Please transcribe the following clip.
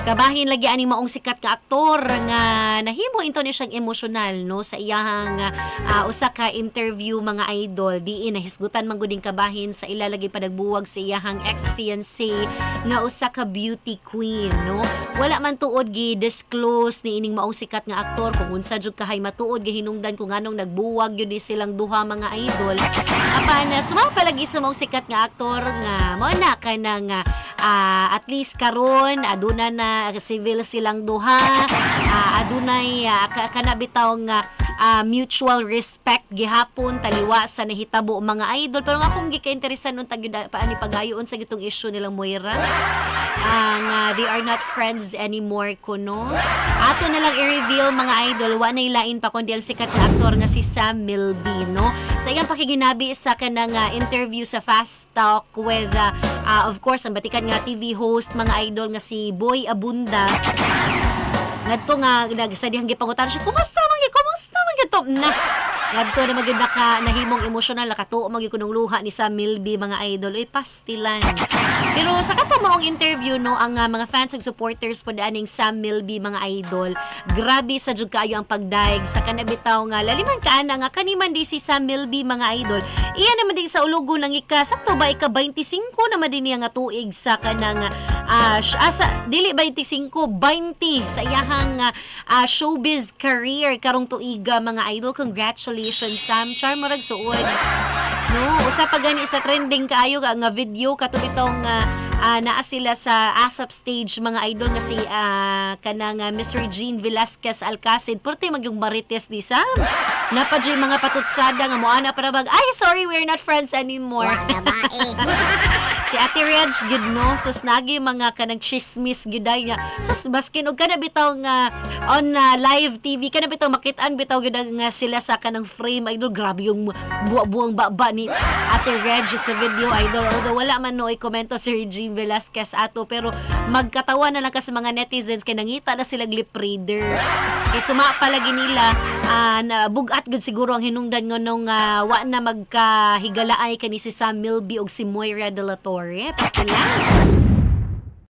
Kabahin lagi ani maong sikat ka aktor nga nahimo into ni siyang emosyonal, no, sa iyahang usa ka interview, mga idol, diin nahisgutan man gud kabahin sa ila lagi panagbuwag sa iyahang ex-fiancé nga usa ka beauty queen, no. Wala man tuod gi disclose ni ining maong sikat nga aktor kung unsa jud kahay matuod gihinungdan kung nganong nagbuwag yun ni silang duha, mga idol. Apan sumama palagi sa maong sikat nga aktor nga mao na kanang at least karon aduna na civil silang duha, adunay kana bitaw nga mutual respect gihapon taliwa sa nahitabo, mga idol. Pero nga akong gikainteresan unta gyud paani pagayoon sa gitong issue nilang Moira ang they are not friends anymore kuno. Ato na lang i-reveal, mga idol, wa nay lain pa kundi ang sikat nga aktor nga si Sam Milby, no, sa iyang pakiginabi sa kanang interview sa Fast Talk with of course, ang batikan nga TV host, mga idol, nga si Boy Abunda. Ngadto nga nag sa dihang gipangutan siya, "Kumusta man gyud, kumusta man gyud to na?" Ngadto na magyud naka nahimong emosyonal, nakatuo man gyud kunong luha ni Sam Milby, mga idol. Uy, pastilan. Pero sa kato maong interview, no, ang mga fans ug supporters pod aning Sam Milby, mga idol, grabe sa jud kaayo ang pagdaig sa kanabitaw nga laliman kaana nga kaniman di si Sam Milby, mga idol, iya naman din sa ulugo ng ika sakto ba ika 25 naman din niya nga tuig sa kanang asa dili 25, 20 sa iyahang showbiz career karong tuiga, mga idol. Congratulations, Sam. Char, murag suod, no? Usa pa gani sa trending kaayo nga video kato bitong naa sila sa ASAP stage, mga idol, nga si kanang Miss Regine Velasquez Alcacid. Porte magyung marites ni Sam. Napa jud mga patutsada nga moana para bag, "Ay, sorry, we're not friends anymore." Wa na ba eh. Si Ate Reg gid, no? Sus, nagi mga kanang chismis gid ay nga sus, baskin og kana bitaw nga on live TV, kana bitaw makitaan bitaw gid nga sila sa kanang frame, idol. Grabe yung buwa-buwang baba ni Ate Reg sa video, idol. Although wala man no komento si Regine Velasquez ato, pero magkatawa na lang ka sa mga netizens kay nangita na sila lip reader, kay suma palagi nila na bugat gud siguro ang hinungdan nganong wa na magkahigalaay kani si Sam Milby og si Moira de la Torre. Pastilan.